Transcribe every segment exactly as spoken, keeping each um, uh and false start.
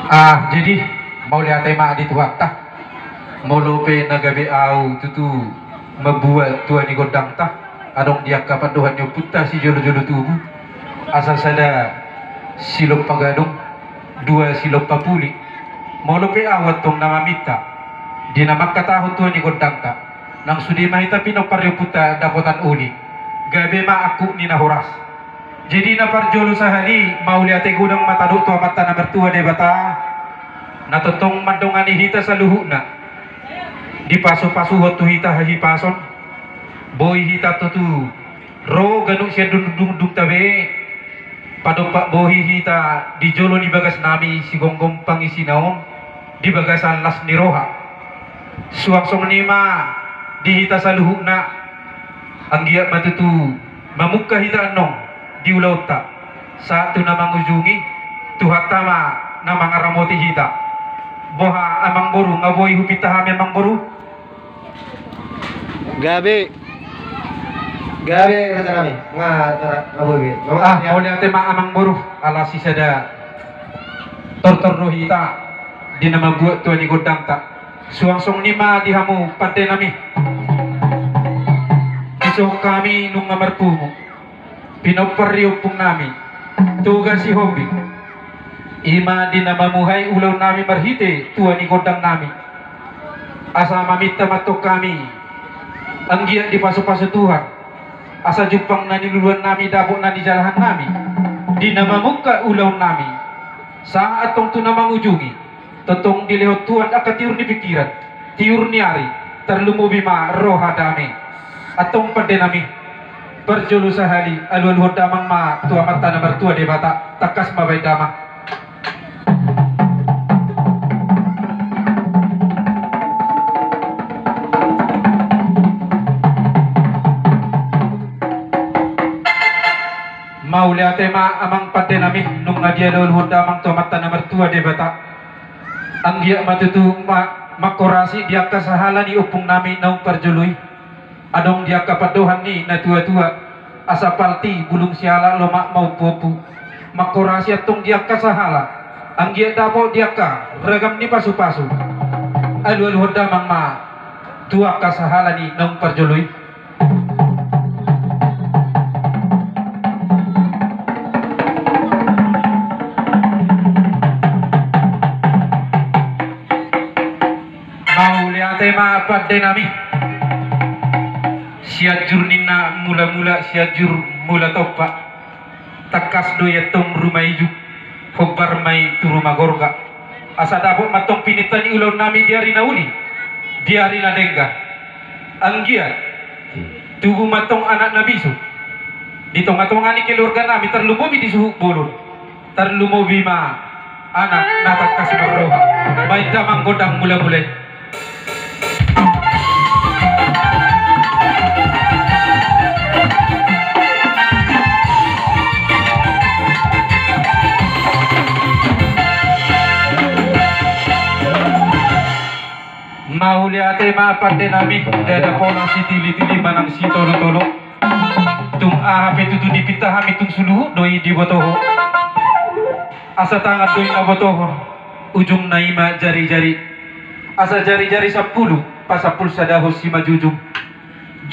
Ah, jadi, mauliate ma di Tuhanta. Molo pe na gabe au tutu mambuat tua ni gondangta, adong di angka pandohan ni ompunta sijolojolo tubu, asa sada silompa gadong, dua silompa puli. Molo pe au antong na maminta, di na mangkatahon tua ni gondangta, nang sude ma hita pinompar ni ompunta dapotan uli. Gabe ma angkup ni na horas. Jadi na parjolo sahali, mauliate godang ma tadok tu Amanta na martua Debata, na tongtong mandongani hita saluhutna. Dipasupasuhon tu hita hahipason, boi hita tutu ro ganup sian dung-, dung-, dungdungta be, padompak bohi hita di jolo ni bagasnami sigomgom pangisina on di bagasan las ni roha. Suang songon i ma di hita saluhutna, anggiat ma tutu mamungka hita annon di ulaonta, sahat tu na mangujungi, Tuhanta ma na mangaramoti hita. Boha amang boru, nga boi hupinta hami amang boru? Gabe. Gabe, raja nami. Nga, tara, nga boi be. Ah, mauliate ma amang boru, ala sisada tortor do hita di na mambuat tua ni gondangta. Suang songon i ma di hamu pande nami. Dison hami nunga marpungu, pinompar ni ompungnami Toga Sihombing. I ma di na mamuhai ulaonnami marhite tua ni gondangnami. Asa maminta ma antong hami, anggiat dipasupasu Tuhan, asa jumpang na niluluannami dapot na nijalahannami di na mamungka ulaonnami, sahat antong tu na mangujungi. Tongtong dilehon Tuhan angka tiur ni pingkiran, tiur ni ari, tarlumobi ma roha dame. Antong pande nami, parjolo sahali alualuhon damang ma tu Amanta na martua Debata, tangkas ma baen damang. Mauliate ma amang pande nami, nunga dialualuhon damang tu Amanta na martua Debata. Anggiat ma tutu ma-, mangkorasi di angka sahala ni ompungnami naung parjolo i. Adong di angka pandohan ni na tuatua, asa palti bulung siala lomak maompuompu. Mangkorasi antong di angka sahala, anggiat dapot di angka ragam ni pasupasu. Alualuhon damang ma tu angka sahala ni naung parjolo i. Mauliate ma pande nami. Sianjur ninna mulamula, Sianjur mula tompa. Tangkas do i antong ruma ijuk, hombar ma i tu ruma gorga. Asa dapot ma antong pininta ni ulaonnami di ari na uli, di ari na denggan. Anggiat tubu ma antong anak na bisuk di tongatonga ni keluarganami, tarlumobi di suhut bolon, tarlumobi ma anak na tangkas marroha. Baen damang gondang mulamula i. Mauliate ma pande nami, ndada pola sitilitili manang sitolotolo. Tung aha pe tutu dipinta hami, tung saluhut do i dibotohon. Asa tangan do i na botohon, ujungna i ma jarijari. Asa jarijari sampulu pasampul sadahon simanjujung.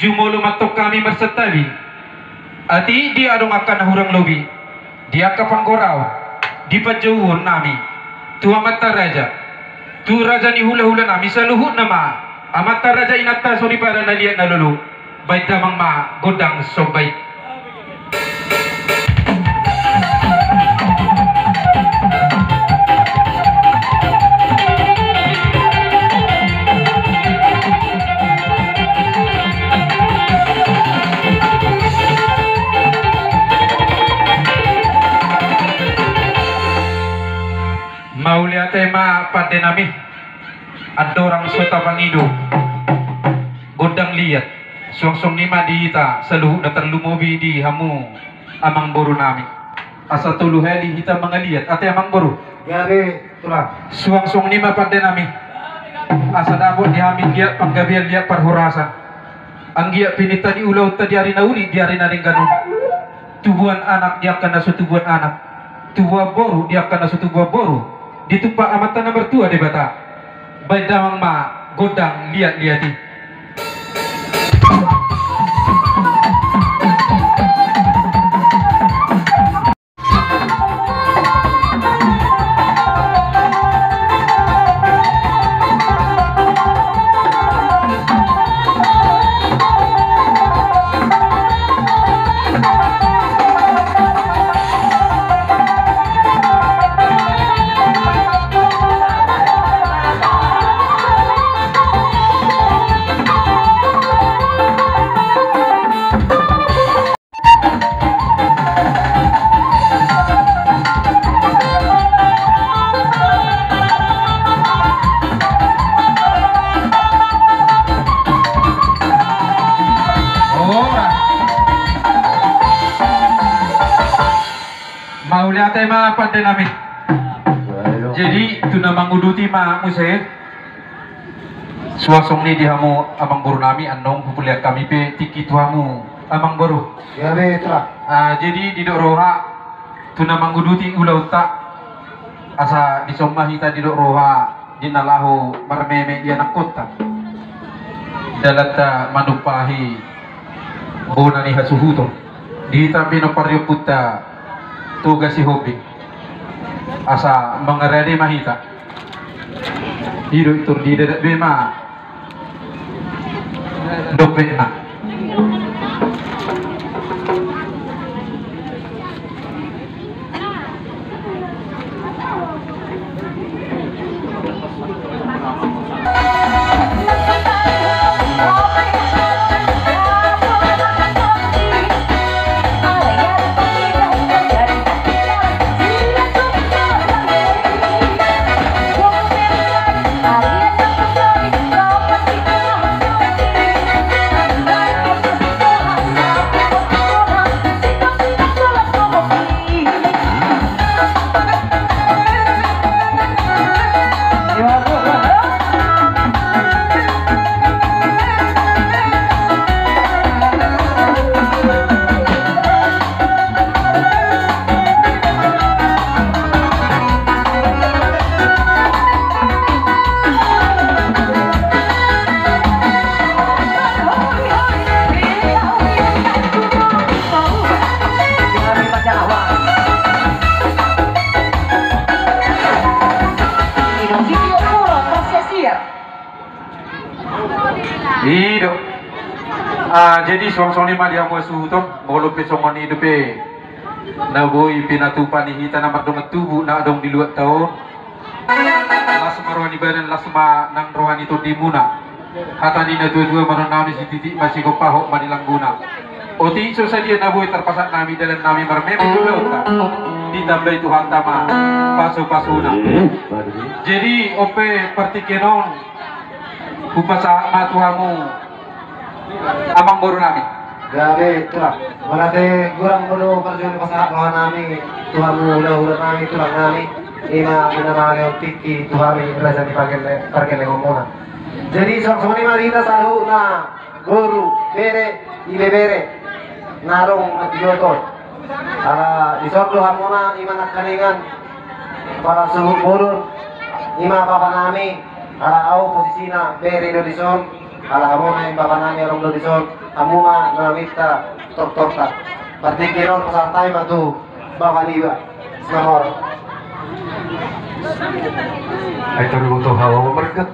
Jumolo ma antong hami marsantabi. Atik dia adong angka na hurang lobi di angka panggoraon, di panjouonnami tu amanta raja, tu raja ni hulahulanami saluhutna ma, amanta raja, inanta soripada na liat na lolo. Baen damang ma gondang somba i. Mauliate ma pande nami. Andorang so tapangido gondang liat, suang songon i ma di hita saluhutna, tarlumobi di hamu amangboru nami. Asa tolu hali hita mangaliat, ate amangboru? Gabe, Tulang. Suang songon i ma pande nami. Asa dapot di hami liat panggabean, liat parhorasan. Anggiat pininta ni ulaonta di ari na uli, di ari na denggan on. Tubuan anak di angka na so tubuan anak, tubuan boru di angka na so tubuan boru, Ditumpak Amanta na martua Debata, baen damang ma gondang liat-liat i. Ora. Mauliate ma pande nami. Jadi tu na manguduti ma muse. Suang songon i di hamu amangboru nami, annon hupaulihon hami pe tingki tu hamu amangboru. Ia be, Tulang. Ah, jadi didok roha tu na manguduti ulaonta, asa dison ma hita didok roha di na laho marmeme di anakkonta, dalanta manumpahi bona ni hasuhuton. Di hita pe pinompar ni ompunta Toga Sihombing, asa mangarade ma hita. I do, i tor didadak be ma dompetna. I do. Ah, jadi suang songon i ma di hamu hasuhuton, molo pe songon i dope na boi pinatupa ni hita na mardongan tubu na adong di luatta on. Las ma roha ni badan, las ma nang roha ni tondimuna. Hata ni na tua-tua ma dohonon nami, sititik ma sigompa, hot ma di langguna. Otik so sadia na boi tarpasahat nami, dalan nami marmeme tu ulaonta, ditambai Tuhanta ma pasu-pasuna. Jadi on pe partingkian on hupasahat ma tu hamu amangboru nami. Gabe, Tulang. Mauliate godang ma do parjolo pasahat roha nami tu hamu hula-hula nami, Tulang nami. I ma pinamangalion tingki tu hami raja ni pargelle-, pargellengonmuna. Jadi suang songon i ma di hita saluhutna, boru, bere, ibebere na adong di luat on. Ala dison do hamuna, i ma nangkaningan, pala suhut bolon, i ma bapa nami. Ala au posisina bere do dison, ala hamuna i bapa nami adong do dison. Hamu ma na minta tortorta. Partingkian on pasahat hami ma tu bapa niba. Selamat. Ai tarugo tu hawa mergat.